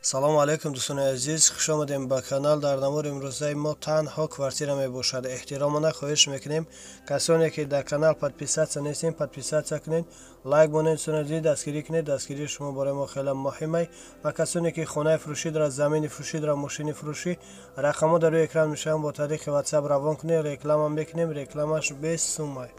Салому алайкум, дӯстони азиз, хуш омадем ба канал. Дар навори имрӯзаи мо танҳо квартира мебошад. Эҳтиромона хоҳиш мекунем, касоне ки дар канал подписаться нестем, подписаться кунед, лайк монед, дӯстони азиз, дастгирӣ кунед. Дастгирии шумо барои мо хеле муҳимай. Ва касоне ки хонаи фурӯшӣ дорад, замини фурӯшӣ дорад, мошини фурӯшӣ, рақамҳо дар рӯи экран мешаванд, бо тариқи WhatsApp равон кунед, реклама мекунем, рекламаш бесумай.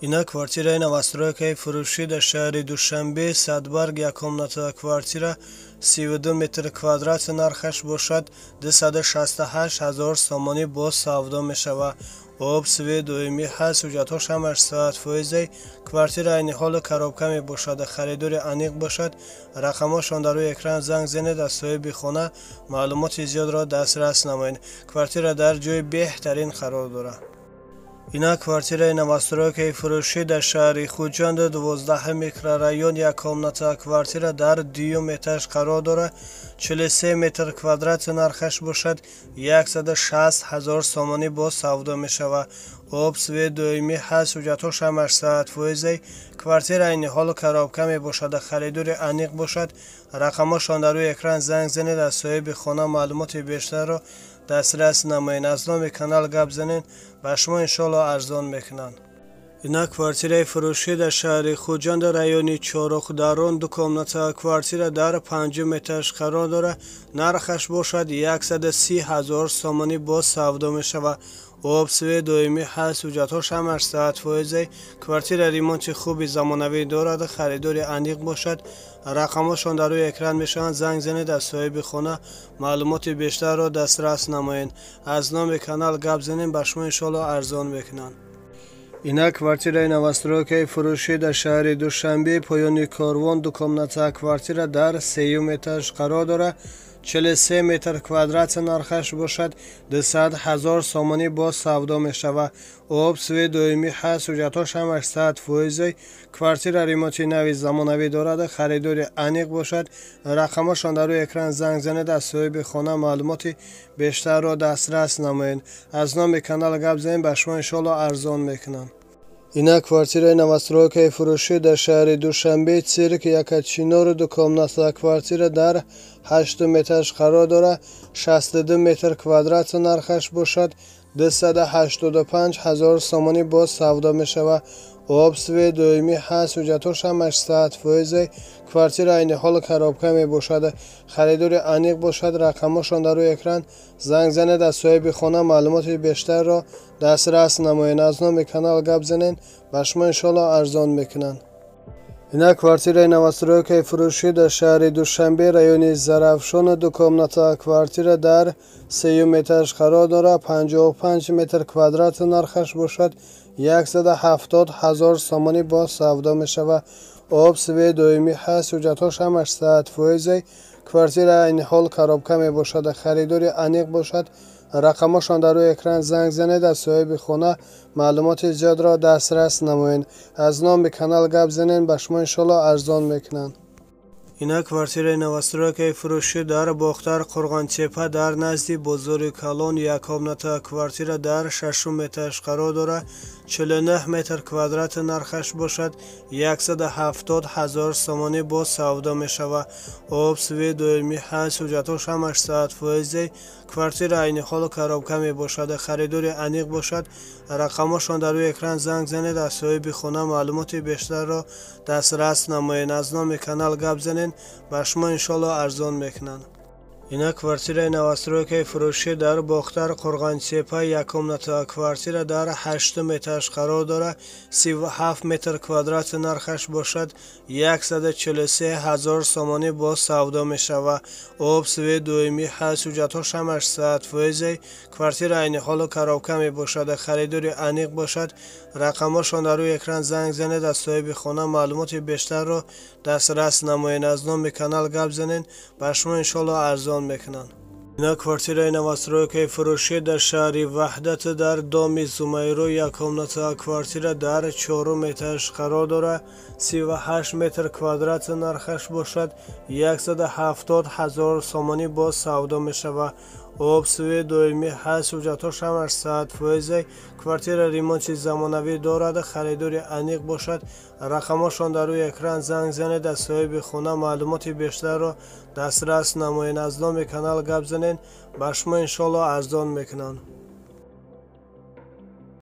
Ина квартираи новостройкаи фурӯшӣ дар шаҳри Душанбе, Садбарг, як комната квартира, 32 метр квадрат, нархаш бошад 268 ҳазор сомонӣ, боз савдо мешавад. Об, свет доимӣ ҳаст, ҳуҷҷатҳош ҳамаш 100%. Квартира айни ҳолу коробка мебошад. Харидори аниқ бошад, рақамҳошон дар рӯи экран, занг занед, аз соҳиби хона маълумоти зиёдро дастрас намоед. Квартира дар ҷои беҳтарин қарор дорад. Ина квартираи новостройкаи фурӯшӣ дар шаҳри Хуҷанд, 12 микрорайон, як комната квартира, дар дуюм этаж қарор дорад, 43 метр квадрат, нархаш бошад 160 ҳазор сомонӣ, боз савдо мешавад. Об, свет доимӣ ҳаст, ҳуҷҷатҳош ҳамаш 100%. Квартира айни ҳолу коробка мебошад. Харидори аниқ бошад, рақамҳошон дар рӯи экран, занг занед, аз соҳиби хона маълумоти бештарро дастрас намоед. Аз номи канал гап занед, ба шумо иншоалло арзон мекунанд. Ина квартираи фурӯшӣ дар шаҳри Хуҷанд, райони Чороқдарон, ду комната квартира, дар панҷум этаж қарор дорад, нархаш бошад 130 ҳазор сомонӣ, боз савдо мешавад. Об, свет доимӣ ҳаст, ҳуҷҷатҳош ҳамаш 100%. Квартира ремонти хуби замонавӣ дорад. Харидори аниқ бошад, рақамҳошон дар рӯи экран мешаванд, занг занед, аз соҳиби хона маълумоти бештарро дастрас намоед. Аз номи канал гап занем, ба шумо иншоалло арзон мекунанд. Ина квартираи новостройкаи фурӯшӣ дар шаҳри Душанбе, Поёни Корвон, ду комната квартира, дар сеюм этаж қарор дорад, 43 метр квадрат, нархаш бошад 200 ҳазор сомонӣ, боз савдо мешавад. Об, свет доимӣ ҳаст, ҳуҷҷатҳош ҳамаш 100%. Квартира ремонти нави замонавӣ дорад. Харидори аниқ бошад, рақамҳошон дар рӯи экран, занг занед, аз соҳиби хона маълумоти бештарро дастрас намоед. Аз номи канал гап занед, ба шумо иншоалло арзон мекунанд. Ина квартираи новостройкаи фурӯшӣ дар шаҳри Душанбе, Цирк, Якачинор, ду комната квартира, дар ҳаштум этаж қарор дорад, 62 метр квадрат, нархаш бошад 285 ҳазор сомонӣ, боз савдо мешавад. Об, свет доимӣ ҳаст, ҳуҷҷатҳош ҳамаш 100%. Квартира айни ҳол коробка мебошад. Харидори аниқ бошад, рақамҳошон дар рӯи экран, занг занед, аз соҳиби хона маълумоти бештарро дастрас намоед. Аз номи канал гап занед, ба шумо иншоалло арзон мекунанд. Ина квартираи новостройкаи фурӯшӣ дар шаҳри Душанбе, райони Зарафшон, ду комната квартира, дар сеюм этаж қарор дорад, 55 метр квадрат, нархаш бошад 170 ҳазор сомонӣ, боз савдо мешавад. Об, свет доимӣ ҳаст, ҳуҷҷатҳош ҳамаш 100%. Квартира айни ҳол коробка мебошад. Харидори аниқ бошад, рақамҳошон дар рӯи экран, занг занед, аз соҳиби хона маълумоти зиёдро дастрас намоед. Аз номи канал гап занед, ба шумо иншоалло арзон мекунанд. Ина квартираи новостройкаи фурӯшӣ дар Бохтар, Қурғонтепа, дар назди бозори калон, як комната квартира, дар шашум этаж қарор дорад, 49 метр квадрат, нархаш бошад 170 ҳазор сомонӣ, боз савдо мешавад. Об, свет доимӣ ҳаст, ҳуҷҷатҳош ҳамаш 100%. Квартира айни ҳолу коробка мебошад. Харидори аниқ бошад, рақамҳошон дар рӯи экран, занг занед, аз соҳиби хона маълумоти бештарро дастрас намоед. Аз номи канал гап занед, ба шумо иншоалло арзон мекунанд. Ина квартираи новостройкаи фурӯшӣ дар Бохтар, Қурғонтепа, як комната квартира, дар ҳаштум этаж қарор дорад, 37 метр квадрат, нархаш бошад 143 ҳазор сомонӣ, боз савдо мешавад. Об, свет доимӣ ҳаст, ҳуҷҷатҳош ҳамаш 100%. Квартира айни ҳолу коробка мебошад. Харидори аниқ бошад, рақамҳошон дар рӯи экран, занг занед, аз соҳиби хона маълумоти бештарро дастрас намоед. Аз номи канал гап занед, ба шумо иншоалло арзон мекунанд. Ина квартираи новостройкаи фурӯшӣ дар шаҳри Ваҳдат, дар доми Зумайро, як комната квартира, дар чорум этаж қарор дорад, 38 метр квадрат, нархаш бошад 170 ҳазор сомонӣ, боз савдо мешавад. Об, свет доимӣ ҳаст, ҳуҷҷатҳош ҳамаш 100%. Квартира ремонти замонавӣ дорад. Харидори аниқ бошад, рақамҳошон дар рӯи экран, занг занед, аз соҳиби хона маълумоти бештарро дастрас намоед. Аз номи канал гап занед, ба шумо иншоалло арзон мекунанд.